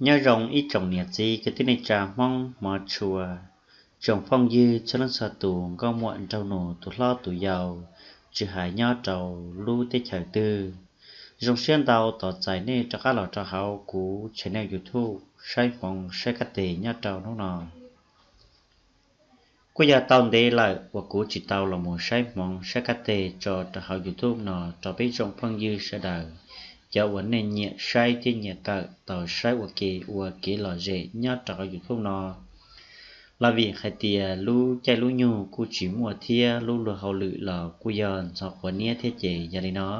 Nyob zoo ib tsoom niam txiv kwv tij neej tsa Hmoob hmov tshua, tsoom phooj ywg txhua leej txhua tus, nkauj muam nraug nus, tus hlob tus yau, tsis hais nyob rau lub teb chaws twg. Zoo siab ntau tos txais nej rov qab los rau hauv kuv channel YouTube Saib Hmoov Saib Kab Teg nyob rau hnub no. Kuj yog tau ntev lawm uas kuv tsis tau los mus saib hmoov saib kab teg tso rau hauv YouTube no rau peb tsoom phooj ywg sawv daws, cov uas nej nyiam saib thiab nyiam kawm tau saib ua ke ua kev lom zem nyob rau hauv YouTube no. Los vim hais tias lub caij lub nyoog kuj tsis muaj thiab lub luag hauj lwm los kuj yog ntxhov quav niab thiab ces yog li no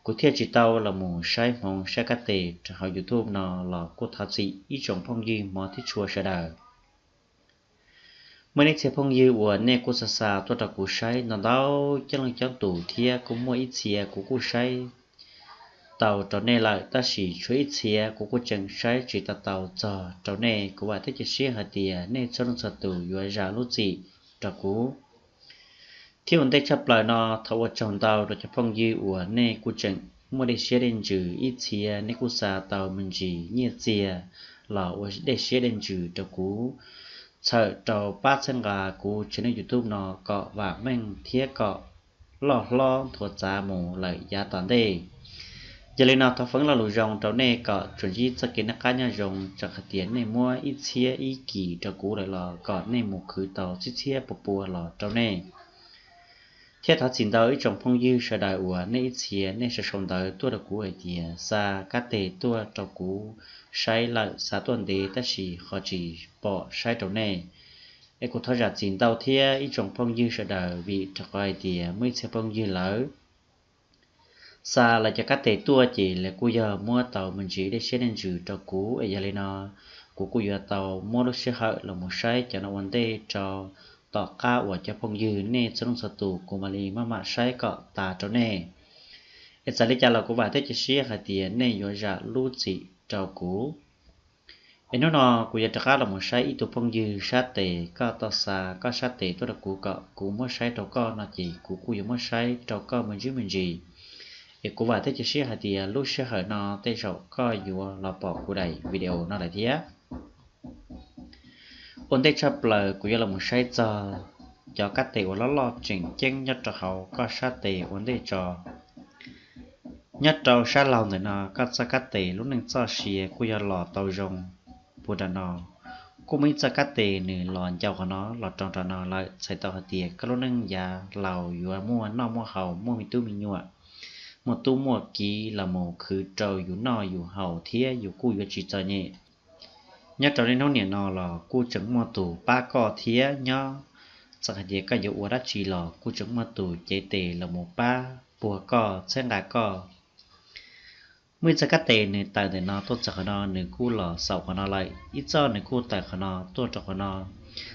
kuv thiaj tsis tau los mus saib hmoov saib kab teg rau hauv YouTube no los kuj thov txim ib tsoom phooj ywg hmov thiab tshua sawv daws. Muaj ib txhia phooj ywg uas nej kuj xa xa tuaj rau kuv saib ntau ntau coob leej coob tus thiab kuj muaj ib txhia kuv kuj saib tau rau nej lawm, tab sis tshuav ib txhia kuv kuj tseem saib tsis tau tau txog rau nej. Kuv vam thiab cia siab hais tias nej txhua leej txhua tus yuav zam lub txim rau kuv. Thiab ua ntej tshaj plaws no thov ua tsaug ntau rau cov phooj ywg uas nej kuj tseem muaj dej siab dej ntsws, ib txhia nej kuj xa tau me ntsis nyiaj txiag los ua dej siab dej ntsws rau kuv, txhawm rau pab txhawb nqa kuv channel YouTube no kom vam meej thiab kom loj hlob nthuav txav mus lawm yav tom ntej. Yog li no thov foom lo lus zoo rau nej kom tsuas ntsib txoj kev noj qab nyob zoo, txawm hais tias nej muab ib txhiab ib kis rau kuv lawm los kom nej mus khwv tau txhiab txhiab pua pua los rau nej. Thiab thov txim ntau ib tsoom phooj ywg sawv daws uas nej ib txhia nej sau sau ntawv tuaj rau kuv hais tias xa kab teg tuaj rau kuv saib lawm, xa tuaj ntev tab sis ho tsis pom saib rau nej. Es kuv thov zam txim ntau thiab ib tsoom phooj ywg sawv daws vim rau qhov hais tias muaj ib txhia phooj ywg lawv xa lawv cov kab teg tuaj ces lawv kuj yog muab tau me ntsis dej siab dej ntsws rau kuv, es yog li no kuv kuj yuav tau muab lub sij hawm los mus saib cov no ua ntej rau tom qab uas cov phooj ywg nej txhua leej txhua tus kuv mam li maj mam saib kom tas rau nej. Es txawm li cas los kuv vam thiab cia siab hais tias nej yuav zam lub txim rau kuv. Es hnub no kuv yuav rov qab los mus saib ib tug phooj ywg sab tes, koj tau xa koj sab tes tuaj rau kuv kom kuv muab saib rau koj no ces kuv kuj yuav muab saib rau koj me ntsis me ntsis. Es kuv vam thiab cia siab hais tias lub sij hawm no tej zaum koj yuav los pom kuv daim video no lawm thiab. Ua ntej tshaj plaws kuv yuav los mus saib txog cov kab tes uas loj loj tseem ceeb nyob rau hauv koj sab tes ua ntej tso. Nyob rau sab laug ntawm no koj txoj kab tes lub neej txoj sia kuj yog los tau zoo puag nram no. Kuj muaj ib txoj kab tes nws los ncau qhov no los rau nram no lawm, txhais tau hais tias koj lub neej yav laus yuav muaj noj muaj haus, muaj me tub me nyuam, muaj tub muaj kiv los mus khwv rau yus noj yus haus thiab yus kuj yuav tsis txom nyem. Nyob rau niaj hnub niam no los kuj tseem muaj tus pab koj thiab nyob, txawm hais tias koj yuav ua dab tsi los kuj tseem muaj tus cev tes los mus pab puag koj txhawb nqa koj. Muaj ib txoj kab tes nws tawm ntawm no tuaj txog qhov no, nws kuj los xaus qhov no lawm, ib txoj nws kuj tawm qhov no tuaj rau qhov no.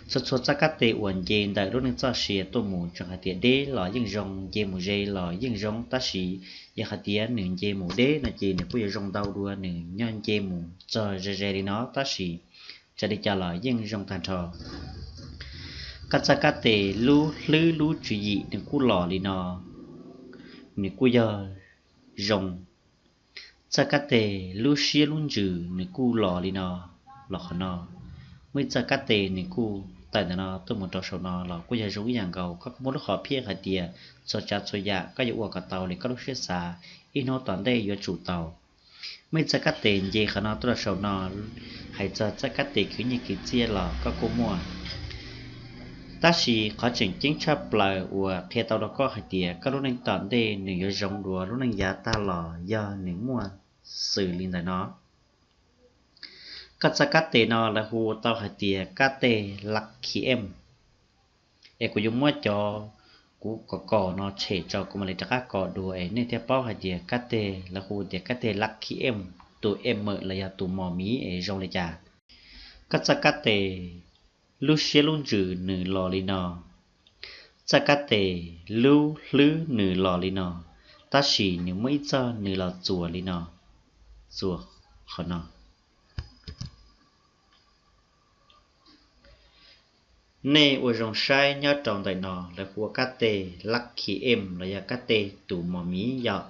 Txhua txhua txoj kab tes uas nce ntawm lub neej txoj sia tuaj mus, txawm hais tias deb los yeej zoo, nce mus ze los yeej zoo, tab sis yog hais tias nws nce mus deb no ces nws kuj yuav zoo ntau dua nws nyob nce mus txog ze ze li no, tab sis txawm li cas los yeej zoo tag nrho. Koj txoj kab tes lub hlwb lub tswv yim nws kuj los li no, nws kuj yog zoo. Txoj kab tes lub siab lub ntsws nws kuj los li no, los qhov no. Muaj ib txoj kab tes nws kuj tawm ntawm no tuaj mus rau saum no los kuj yog zoo ib yam nkaus, koj muaj lub hom phiaj hais tias txhua tsav txhua yam koj yuav ua kom tau li koj lub siab xav, ib hnub tom ntej yuav tsum tau. Muaj ib txoj kab tes nce qhov no tuaj rau saum no, hais txog txoj kab tes khwv nyiaj khwv txiaj los koj kuj muaj. Tab sis qhov tseem ceeb tshaj plaws uas qhia tau rau koj hais tias koj lub neej tom ntej nws yuav zoo dua lub neej yav tag los yog nws muaj xws li ntawm no. Koj txoj kab tes no lawv hu tau hais tias kab tes Lucky M. Es kuv yuav muab cov kuv kom kom no tshem tso kuv mam li rov qab kom dua es nej thiaj paub hais tias kab tes lawv hu tias kab tes Lucky M, tus M los yog tus mos miv es zoo li cas. Koj txoj kab tes lub siab lub ntsws nws los li no. Txoj kab tes lub hlwb nws los li no, tab sis nws muaj ib txoj nws los txuas li no, txuas qhov no. Nej ua zoo saib nyob rau ntawm no lawv hu ua kab tes Lucky M los yog kab tes tus mos miv yom.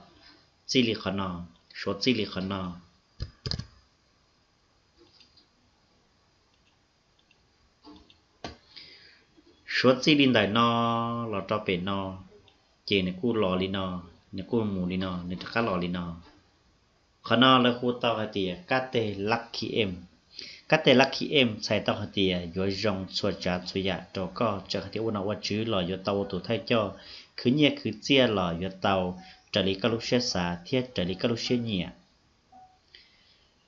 Txij li qhov no, suav txij li qhov no. Suav txij li ntawm no los rau pem no, ces nws kuj los li no, nws kuj mus li no, nws rov qab los li no. Qhov no lawv hu tau hais tias kab teg lucky M. Kab teg lucky M txhais tau hais tias yuav zoo txhua tsav txhua yam rau koj, txawm hais tias ua nom ua tswv los yuav tau ua tus thawj coj, khwv nyiaj khwv txiaj los yuav tau, raws li koj lub siab xav thiab raws li koj lub siab nyiam.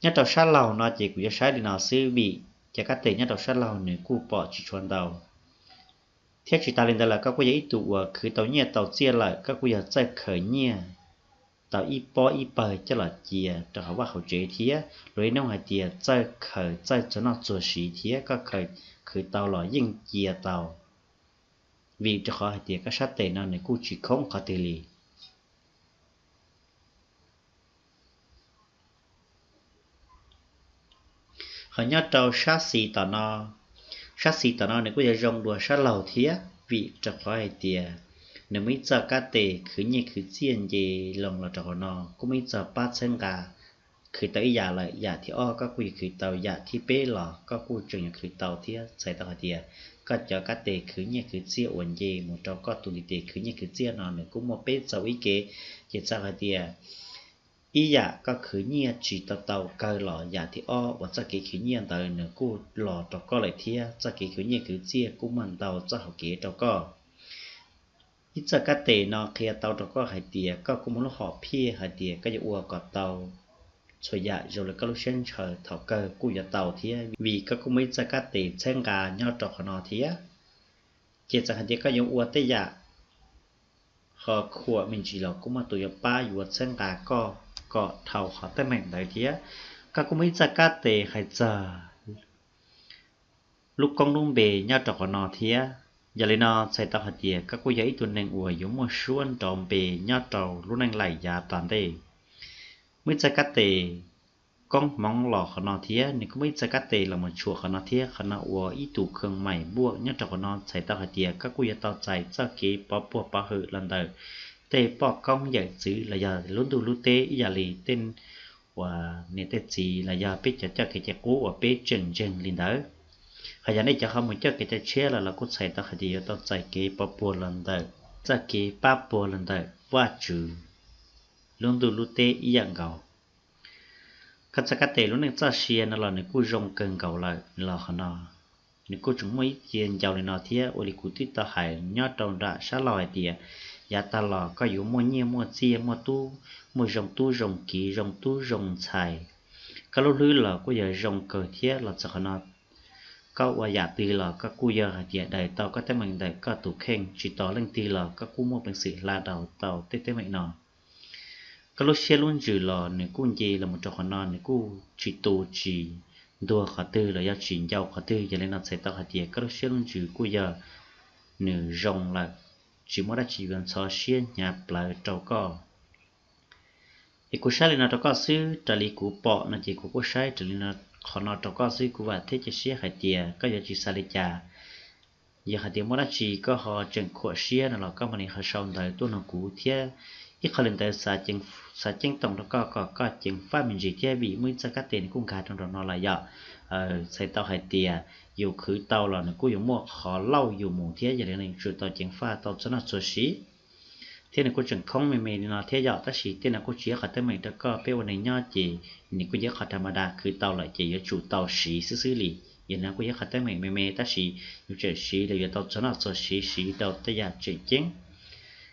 Nyob rau sab laug no ces kuv yuav saib li no xwb vim cov kab teg nyob rau sab laug nws kuj pom tsis tshua ntau, thiab tsis tas li ntawd los koj kuj yog ib tug uas khwv tau nyiaj tau txiaj lawm, koj kuj yog txawj khaws nyiaj tau ib pob ib pawg coj los cia rau hauv vaj hauv tsev thiab. Luag ib nub hais tias txawj khaws txawj txog noj txog siv thiab, koj khaws khwv tau los yeej cia tau, vim rau qhov hais tias koj sab tes no nws kuj tsis khoob qhov twg li. Ho nyob rau sab xis tom no, sab xis tom no nws kuj yuav zoo dua sab laug thiab, vim rau qhov hais tias nws muaj ib txoj kab tes khwv nyiaj khwv txiaj nce loo los rau qhov no, kuj muaj ib txoj pab txhawb nqa. Khwv tau ib yam lawm, yam thib ob koj kuj yuav khwv tau, yam thib peb los koj kuj tseem yuav khwv tau thiab. Txhais tau hais tias koj cov kab tes khwv nyiaj khwv txiaj uas nce mus rau koj tus ntiv tes khwv nyiaj khwv txiaj no nws kuj muaj peb txoj ua ib ke, ces txhais hais tias ib yam koj khwv nyiaj tsis tau tau kawg los yam thib ob uas txoj kev khwv nyiaj ntawd nws kuj los rau koj lawm thiab, txoj kev khwv nyiaj khwv txiaj kuj muaj ntau txoj hauv kev rau koj. Ib txoj kab tes no qhia tau rau koj hais tias koj kuj muaj lub hom phiaj hais tias koj yuav ua kom tau txhua yam zoo li koj lub siab ntshaw thaum kawg kuj yuav tau thiab, vim koj kuj muaj ib txoj kab tes txhawb nqa nyob rau qhov no thiab. Ces txawm hais tias koj yuav ua tej yam ho khuam me ntsis los kuj muaj tus yuav pab yuav txhawb nqa koj kom dhau qhov teeb meem ntawd thiab. Koj kuj muaj ib txoj kab tes hais txog lub koob lub npe nyob rau qhov no thiab. Yog li no txhais tau hais tias koj kuj yog ib tug neeg uas yuav muaj suab nrov npe nyob rau lub neej lawm yav tom ntej. Muaj ib txoj kab tes koob hmoov los qhov no thiab, nws kuj muaj ib txoj kab tes los mus tshuam qhov no thiab. Qhov no ua ib tug khee mais npuaj nyob rau qhov no txhais tau hais tias koj kuj yuav tau txais txoj kev pov puag pov hwm los ntawm tej poj koob yawm txwv los yog lub ntuj lub teb ib yam li tej uas niam tej txiv los yog peb cov coj kev cai qub uas peb tseem ntseeg li ntawd. Ho yog nej cov ho mus coj kev cai tshiab los los kuj txhais tau hais tias yuav tau txais kev pov puag los ntawm, txoj kev pab puag los ntawm Vajtswv lub ntuj lub teb ib yam nkaus. Koj txoj kab tes lub neej txoj sia no los nws kuj zoo kawg nkaus lawm los qhov no. Nws kuj tseem muaj ib cia ncau li no thiab, ua li kuv twb tau hais nyob rau nram sab laug hais tias yav tag los koj yuav muaj nyiaj muaj txiaj, muaj tub, muaj zoo tub zoo kiv, zoo tub zoo ntxhais. Koj lub hlwb los kuj yog zoo kawg thiab los txog qhov no, koj ua yam twg los koj kuj yog hais tias daws tau koj teeb meem ntawm koj tus kheej, tsis tos leej twg los koj kuj muaj peev xwm hla daus tau tej teeb meem no. Koj lub siab lub ntsws los nws kuj nce los mus rau qhov no, nws kuj tsis tu tsis ntuag qhov twg los yog tsis ncau qhov twg. Yog li no txhais tau hais tias koj lub siab lub ntsws kuj yog nws zoo lawm, tsis muaj dab tsi yuav ntxhov siab hnyav plawv rau koj. Es kuv saib li no rau koj xwb, raws li kuv pom no ces kuv kuj saib raws li qhov no rau koj xwb. Kuv vam thiab cia siab hais tias koj yuav tsis xav li cas. Yog hais tias muaj dab tsi koj ho tseem khuam siab no los koj mam li ho sau ntawv tuaj nug kuv thiab. Ib qho li ntawd xav ceeb toom rau koj kom koj ceev faj me ntsis thiab, vim muaj ib txoj kab tes nws kuj nkag rau nraum no lawm yom. Txhais tau hais tias yus khwv tau los nws kuj yuav muaj qhov lauj yus mus thiab, yog li no yuav tsum tau ceev faj tau txhua noj txhua siv. Thiab nws kuj tseem khoob me me li no thiab yom, tab sis tej no kuj tsis yog qhov teeb meem rau koj. Peb ua neeg nyob ces nws kuj yog qhov dhas mas das, khwv tau lawm ces yuav tsum tau siv xwb xwb li. Yog li no kuj yog qhov teeb meem me me tab sis yus tseem siv los yuav tau txhua noj txhua siv, siv rau tej yam tseem ceeb.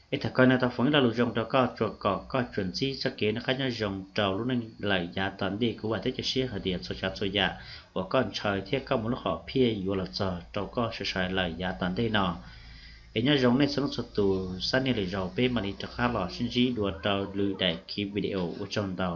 Es tham kawg no tau foom ib lo lus zoo rau koj, tsuas kom koj tsuas ntsib txoj kev noj qab nyob zoo rau lub neej lawm yav tom ntej. Kuv vam thiab cia siab hais tias txhua tsav txhua yam uas koj ntshaw thiab koj muaj lub hom phiaj yuav los txog rau koj sai sai lawm yav tom ntej no. Es nyob zoo nej txhua leej txhua tus, xab niaj lwm zaus peb mam li rov qab los sib ntsib dua rau lwm daim khiv video. Ua tsaug ntau.